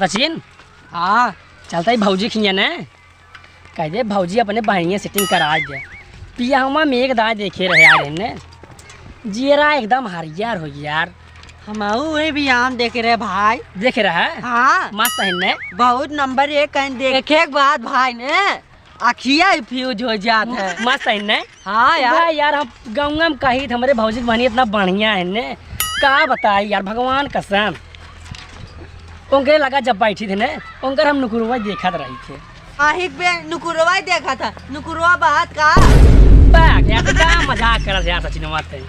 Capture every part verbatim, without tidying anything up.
सचिन। हाँ। चलता ही भौजी खिया ने, कह दे भौजी अपने बहनिया सेटिंग करा दे। पिया हमा में एक दाई देखे रहे यार इन्हें, जियरा एकदम हरियर हो गया यार। हम वही भी आम देखे रहे भाई। देखे रहा है? हाँ। मस्त है ने? बहुत नंबर एक कहीं देखे के बाद भाई ने अखिया ही फ्यूज हो जात है। मस्त है ने? हाँ यार। भाई यार, हम गाँव में कही थे, हमरे भौजी के बहनी इतना बढ़िया है ने, का बताई यार, भगवान कसम। उनके लगा जब बैठी थे ने, उनकर हम नुकुरवा देखत रही थे। आहिक बे नुकुरवा ही देखा था, नुकुरवा बात का? बा, यार, तो का मजाक करत यार सचिनवा ते।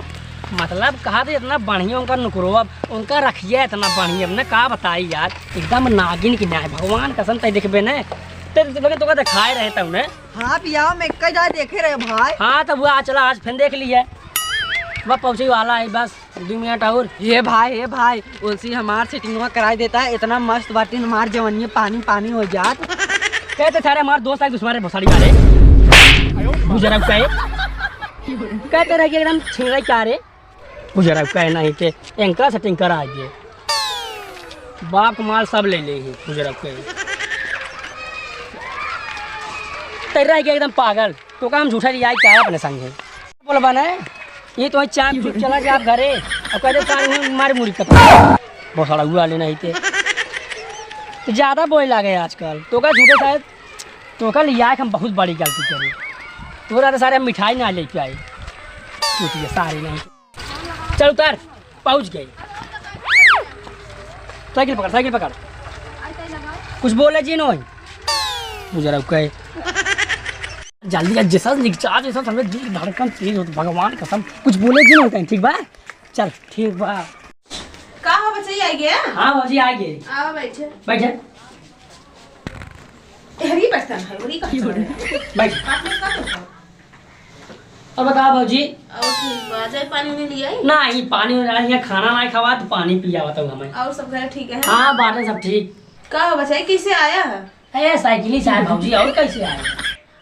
मतलब, कहा थे इतना बढ़िया उनका नुकुरवा, उनका रखिया इतना बढ़िया, हमने का बताई यार, एकदम नागिन की न्याय, भगवान कसम तय देखबे ने, ते, ते, तोके, तोके दिखाए रहे तब ने। हाँ पिया, हम एक ही जा देखे रहे भाई। हाँ, तब वो आ चला, आज फिर देख लिया। वह पहुँचे वाला है बस। दो मिनट और। ये भाई, ये भाई, उनसे हमार सेटिंगवा कराई देता है, इतना मस्त बाटी हमार जवनिया पानी पानी हो जात। कहते सारे हमार दोस्त आए दुश्मन रे भोसड़ी वाले। गुजरा का है। कहते रह गए एकदम छिंगड़ा क्या रे? गुजरा का है नहीं के एंका सेटिंग करा दे। बाप माल सब ले ले ही गुजरा का है। तेरा रह गया एकदम पागल। तो काम झूठा लिया क्या अपने संग है? बोल बने, ये तो चाँद चुप चला जा आप घरे। अब कहते सारे हुए मारे मुड़ी कप। बहुत सारा हुआ लेना ही थे। तो ज्यादा बोले लागे आजकल। तो का झूठे शायद, तो का लिया हम बहुत बड़ी गलती करी। तो रहते सारे हम मिठाई ना लेके आए। चूतिया सारे नहीं। चल उतर, पहुँच गए। साइकिल पकड़, साइकिल पकड़। कुछ बोले जी नहीं। गुजरा कहे। जल्दी कर, जैसा निकचा, जैसा हमें दिल धड़कन तेज होता, भगवान कसम। कुछ बोले जी नहीं कहीं, ठीक बा? चल, ठीक बा। का हो बच्चा, आ गया? हाँ भौजी, आ गए। आओ बैठे। बैठे। हरी बर्तन है, हरी का छोड़। बैठ। आप लोग का करता? और बताओ भौजी। और ठीक बा, चाय पानी नहीं लियाई? ना, ये पानी वानी, यहाँ खाना ना खावा तो पानी पिया बताओ हमें। और सब घर ठीक है? हाँ, बाटे सब ठीक। का हो बच्चा, कैसे आया है? ए, साइकिल ही से आए भौजी, और कैसे आए?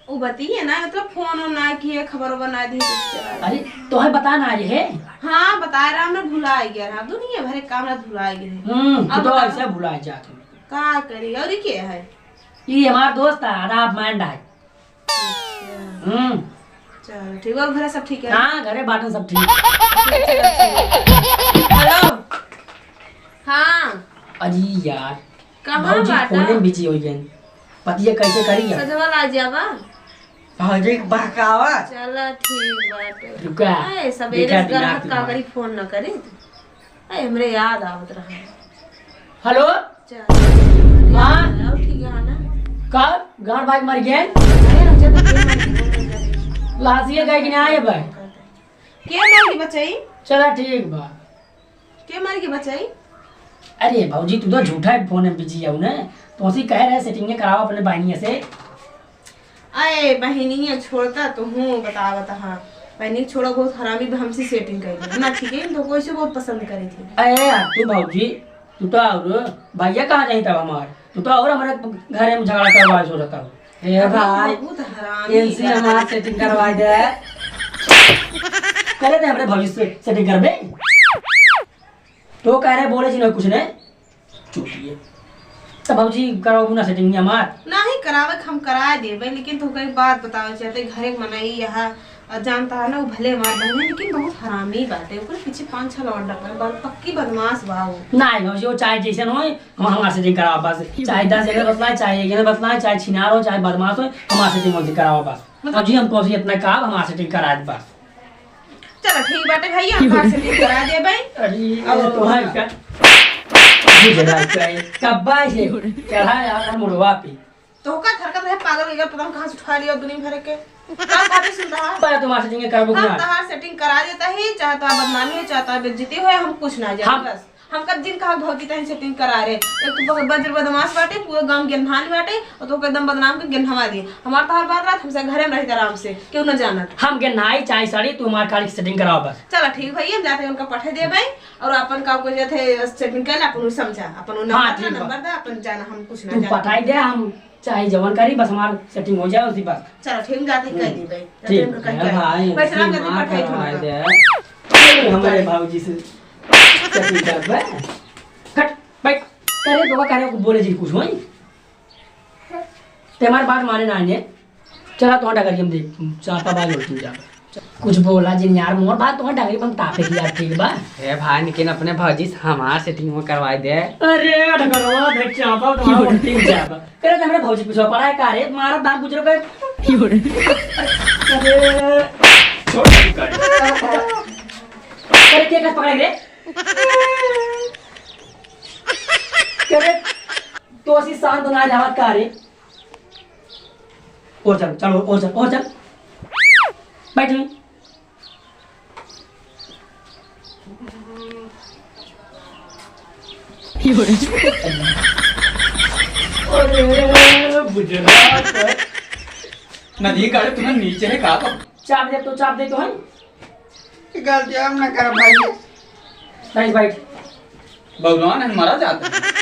उ बतिये ना, मतलब फोन उन ना किए, खबर उबर ना दी, कैसे आए? अरे, तोहे बता ना रहे है? हाँ, बताए रहा, मैं भुला गया रहा, दुनिया भरे काम ना भुला गए। हम्म, अब तू तो बताओ। ऐसे भुला जात हो। का करी, और ये के है? ये हमार दोस्त है, आधा हाफ माइंड है। अच्छा। हम्म। चलो, ठीक बा, और घरे सब ठीक है? हाँ, घरे बाटन सब ठीक। हेलो। हाँ। अजी यार, कहाँ भौजी बाटा? फोने में बिजी हो गए। पतिया कैसे करी यार? सजवल आ जाबा। भौजी के बहकावा। चला, ठीक बाटे। रुका। ए, सबेरे बेटा से गलत दिमाग का में। करी, फोन न करी। ए, हमरे याद आवत रहा। हेलो? चल। हाँ? और ठीक है ना? का? गाड़ बाइक मर गए? अरे, अच्छा, तो के मर गए? लाशिया गए कि नहीं आए बे? के मर गई बच्चाई? चला, ठीक बा। के मर गई बच्चाई? अरे भौजी, तू तो झूठा है, फोन में बिजी है ने। तो उसी कह रहे सेटिंग कराओ अपने बहनिया से। अरे बहिनिया छोड़ता तो हूँ, बतावत हाँ। बहिनी छोड़ो, बहुत हरामी बा, हमसे सेटिंग कर लिया ना, ठीक है, तो कोई से बहुत पसंद करी थी। अरे तू भौजी, तू तो और भैया कहाँ जाई तब हमार, तू तो और हमारे घरे में झगड़ा करवाए सोचता हो। ए भाई, बहुत हरामी इनसे बा। हमार सेटिंग करवा दे। करे दे हमरे भौजी से सेटिंग करबे। तो कह रहे बोले जी ना कुछ ने। चुटिए। तो भौजी कराओ ना सेटिंग हमार। नहीं करावे के हम करा देबे, लेकिन तोहका एक बात बतावे चाहते, घरे के मनई यहाँ, अ, जानता है ना, वो भले हमार बहन है, लेकिन बहुत हरामी बाटे। ओकरे पीछे पाँच छह लौंडा पड़ल बा, पक्की बदमाश बा वो। नहीं भौजी, वो चाहे जैसन होए, हम हमार सेटिंग कराओ बस। चाहे दस जने बतलाए, चाहे एक जने बतलाए, चाहे छिनार हो, चाहे बदमाश हो, हमार सेटिंग भौजी कराओ बस। मतलब भौजी, हम कोशिश इतना का, हमार सेटिंग करा दे बस। चलो ठीक बाटे भैया, हम सेटिंग करा देबे। अरे, और तो है का? मुझे ना चाहिए। कब्बा से चढ़ा यार मुड़वा पे। तो का हरकत है पागल, ये पता नहीं कहाँ से उठा लिया दुनिया भर के। का बातें सुन रहा? पर तुम्हार सेटिंग करबो हम ना। तहार सेटिंग करा देता ही, चाहे तो बदनामी हो, चाहे तो बेइज्जती हो, हम कुछ ना जाने हम बस। हम कब दिन कहा भौजी तहन सेटिंग करा रहे। एक तो बक-, बज्र बदमाश बाटे, पूरे गांव गेन्हान बाटे, और तो एकदम बदनाम के गेन्हवा दिए। हमार तहार बात रात हमसे घरे में रहित आराम से, केहू न जानत। हम गेन्हाई चाहे साड़ी, तू हमार खाली सेटिंग कराओ बस। चला ठीक भैया, हम जाते हैं उनका पठे देबे, और अपन का को जाते सेटिंग कर ले, अपन उ समझा, अपन उ हाँ, नंबर ठीक बा। नंबर दे, अपन जाना, हम कुछ ना तू जाना। पठाई दे, हम चाहे जवन करी, बस हमार सेटिंग हो जाए, उसी बस। चला ठीक, हम जाते ही कह हम्म। दी भाई। ठीक जाते उनका कह है के आई। भाई, पैसा इनसे ना देते, मार पठाई करवाए दूंगा। दे। हमारे भाऊजी से सेटिंग कर बे। हट, बैठ। अरे, तोका कहने को बोले जी कुछ होई? ते हमार बात माने ना ने। चला, तोहार डगरी हम देख, चापा बाज होती जा। कुछ बोला जिन यार, मोर बात तोहार डगरी हम तापे की यार, ठीक बा? ए भाई, लेकिन अपने भौजी से हमार setting में करवाई दे। अरे, डगरवा देख, चापा तोहार उल्टी जाबा। करे तो हमरे भौजी पीछे पड़ा है का रे? मारा दांत गुजर गए। अरे, छोड़ दे का। अरे, के कस पकड़े रे? करे, तो असी शांत ना रहत का रे? और चल, चल, और चल, और चल। बैठ ले। अरे, बुझला। नदी का तुम्हें नीचे है का? चाप दे तो, चाप दे तो है। गलती हम ना करब भाई। बैठ, बैठ। भगवान है, मरा जाता है।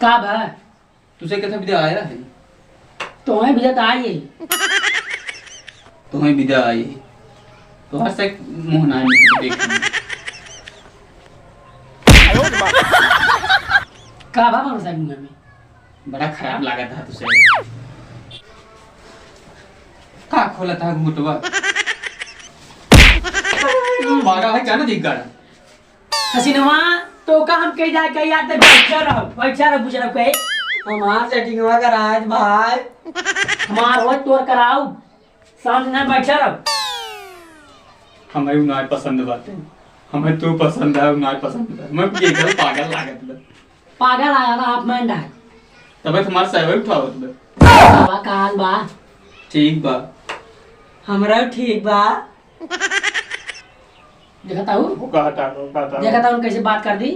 का बा? तुझे कहते विदा आया है? तोहई विदा तो आई है। तोहई विदा आई है। तोहर से मुंह ना निकले, देख। का बा भरोसा मुंह में? बड़ा खराब लागत है तुझे। का खोलत है घुंघटवा? पागल है क्या ना दिख गया? हसीनवा, तो का हम कही जाए, कही यार, ते बैठा रहो, बैठा रहो, बुझ रहो, कहे। हमार सेटिंगवा कराए भाई। हमार हो तोर कराऊ, शांत ना बैठा रहो। हमें उ नाय पसंद बाटे, हमें तू पसंद है, उ नाय पसंद है। मैं ये गल पागल लागत बा। पागल आया ना, आप मैं डाल। तबे तुम्हार सहवे उठावत बा। बाबा काल बा। ठीक बा। हमरा ठीक बा। देखा ताऊ? वो कहा था, वो कहा था। देखा ताऊ कैसे बात कर दी?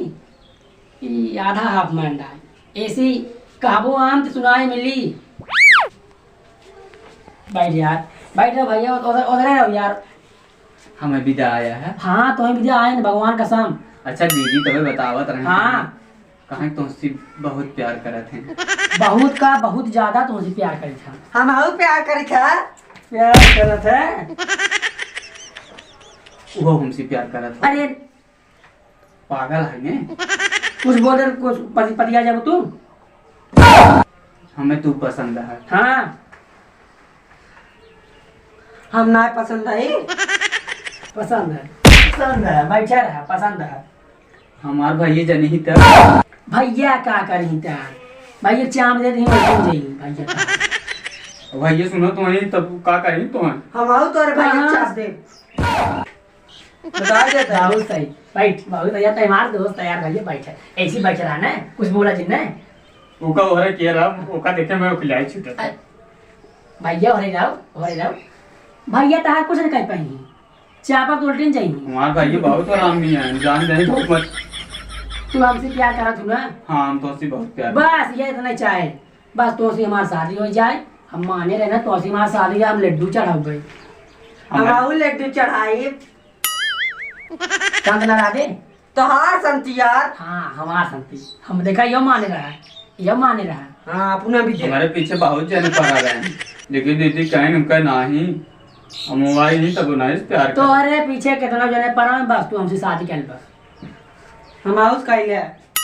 ई आधा half man डाल। ऐसी कहबो आम तो सुनाई मिली। बैठ यार, बैठ रहो भैया, उधर, उधर रहो यार। हमें विदा आया है। हाँ, तुम्हें विदा आए ना, भगवान कसम। अच्छा दीदी, तुम्हें बतावत रहे हाँ। कहाँ तुमसे बहुत प्यार करत हैं। बहुत का, बहुत ज्यादा तुमसे प्यार करत हैं। हम हऊ प्यार करत हैं। प्यार करत हैं। वो हमसे प्यार करत है। अरे पागल है ने। कुछ बोल दे, कुछ पति, पतिया जाबो तू। हमें तू पसंद है। हाँ। हम ना पसंद है। पसंद है। पसंद है, बैठा रहा, पसंद है। हमार भैया जनी ही त। भैया का करी त? भैया चाम दे दी, बैठ जाई भैया का। भैया सुनो तो वहीं तब का करी तो है। हम आओ तोरे भैया हाँ। चाप दे। बता देता। बहुत सही। बैठ, बहुत सही। यार, तुम्हारा दोस्त है यार, भैया बैठ है। ऐसे ही बैठ रहा ना, कुछ बोला जिन ना। ओका ओहरे के रहा, ओका देखे मैं उखलाई छूटत। अ, भैया ओहरे जाओ, ओहरे जाओ। भैया तहार कुछ न कह पाई। चापा तो उल्टे न जाई। हमार भैया बहुत आराम नहीं है, जान जाए बहुत मत। तू हमसे प्यार करा तू ना? हाँ, हम तो हमसे बहुत प्यार। बस, ये इतना चाहे। बस तोसे हमार शादी हो जाए, हम माने रहे ना, तोसे हमार शादी हो जाए, हम लड्डू चढ़ाऊ भाई। हम हमार लड्डू चढ़ाई। चांद ना राधे? तोहार संती यार। हाँ, हमार संती। हम देखा, यो माने रहा, यो माने रहा। हाँ, अपना भी दे। हमारे पीछे बहुत जने पड़ा रहे हैं, लेकिन दीदी कहीं उनका ना ही, हम मोबाइल नहीं तब नहीं प्यार कर। तोहरे पीछे कितना जने पड़ा हैं, बस तू हमसे शादी कर ले बस। हम हाउस कइले।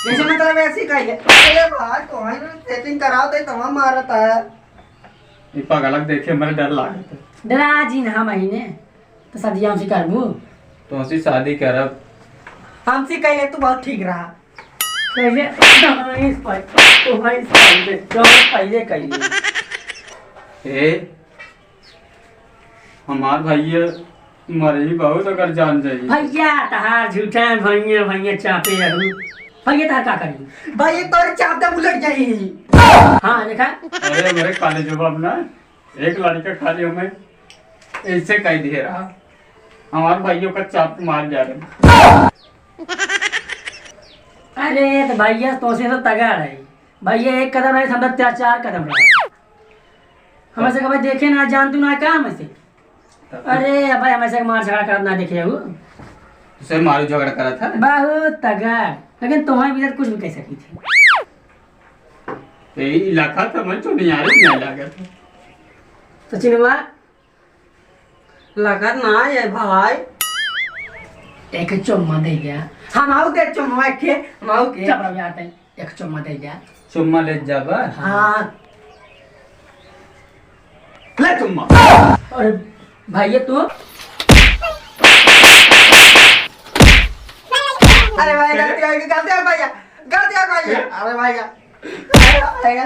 जैसे मतलब ऐसे ही कइले। अरे भाई, तो है ना, सेटिंग कराओ तो तमाम मारत है। ये पागलक देखे मेरे डर लागत है। डरा जी ना महीने, तो शादी हमसे करबू? तो हमसे शादी करब। हमसे कइले तू बहुत ठीक रहा। पहले, तो है इस पर, तो है इस पर, तो पहले कइले। ए, हमार भैया मरे ही बहुत अगर जान जाई। भैया तहार झूठा भैया, भैया चापे रहू। भैया तहार का करी? भैया तोरे चाप दे उलट जाई। हाँ, देखा? अरे मेरे काले जवाब ना, एक लड़का खाली हमें ऐसे कह दिए रहा, हमार भाइयों का चाप मार जा रहे। अरे तो भैया तोसे तो तगड़ है, भैया एक कदम रहे, हम तो चार, चार कदम रहा। हमें से कभी देखे ना, जान तू ना का हमें से। तब अरे भाई, हमें से मार झगड़ा करत ना देखे हो। तुसे मारू झगड़ा करत है? बहुत तगड़, लेकिन तुम्हारे भीतर कुछ भी कह सकी थी। ए इलाका त मैं चुनियारे नहीं लागत। सचिनवा, लगा ना ये भाई। एक चुम्मा दे जा। हम आऊ दे चुम्मा के, हम आऊ के। चुप रह जाते हैं। एक चुम्मा दे जा। चुम्मा ले जाबा? हाँ। ले चुम्मा। अरे भैया तू। अरे भाई, गलती हो गई, गलती हो गई भैया, गलती हो गई भैया। अरे भैया। अरे भैया।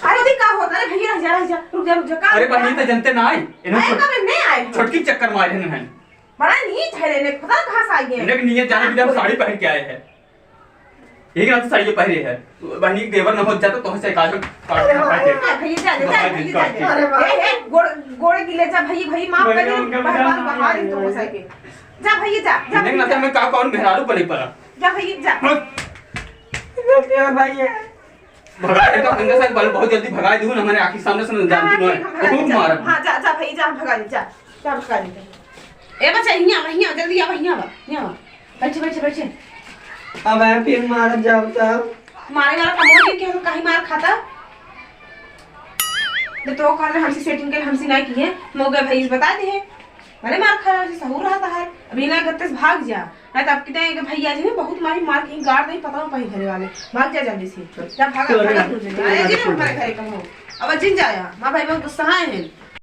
अरे दी, का होता है भैया? रह जा, रह जा, रुक जा, रुक जा, का अरे होता बहिनी, है? तो जनते ना आए, इन्हें अरे छोट-, कब नहीं आए हैं? छोटकी चक्कर मारे हैं। बड़ा नीच है रे, पता कहाँ से आ गए? इन्हें की नीयत जाने भी, हम साड़ी पहन के आए हैं। एक रात साड़ी पहने है, बहिनी के देवर न हो जाता तो हमसे काजल काट अरे के हाँ, खाते। हाँ, भैया जा, जा, जा, भैया जा, जा। अरे वाह। ए, ए, गोड़, गोड़ गिले जा, भैया, भैया माफ कर दे, उनका बहरहाल बहार ही तो हो सके। जा भैया जा, जा देख ना भैया जा। मैं का कौन मेहरारू बने पड़ा। जा भैया जा। हाँ। भैया। भगा दे तो अंदर से बल बहुत जल्दी भगा दूँ ना, मैंने आँखी सामने से जानती हाँ, नहीं। ठीक, हम भगा बहुत दे, जा। मारा। हाँ, जा, जा भैया जा, भगा दे, जा, जा भगा दे। ए बच्चा, हियाँ आवा, हियाँ आवा, जल्दी आवा, हियाँ आवा, हियाँ आवा। बैठे, बैठे, बैठे। अब है फिर मारत जाओ तब। मारे वाला कमोर के केहू काहे मार खाता? जब तो वो कहले हमसे सेटिंग के हमसे ना किए, मौका भाई बता दे है। भले मार खा रहा है, सहूर रहता है। अभी ना घर से भाग जा, ना तो आपके टाइम के भैया जी ने बहुत मारी मार के गाड़ दे, पता ना पाई घरे वाले। भाग जा जल्दी से, जा भागा, तोरे भागा तू जल्दी। अरे जी ने हमारे घरे कहो, अब जिन जाया, माँ भाई बहुत गुस्सा है।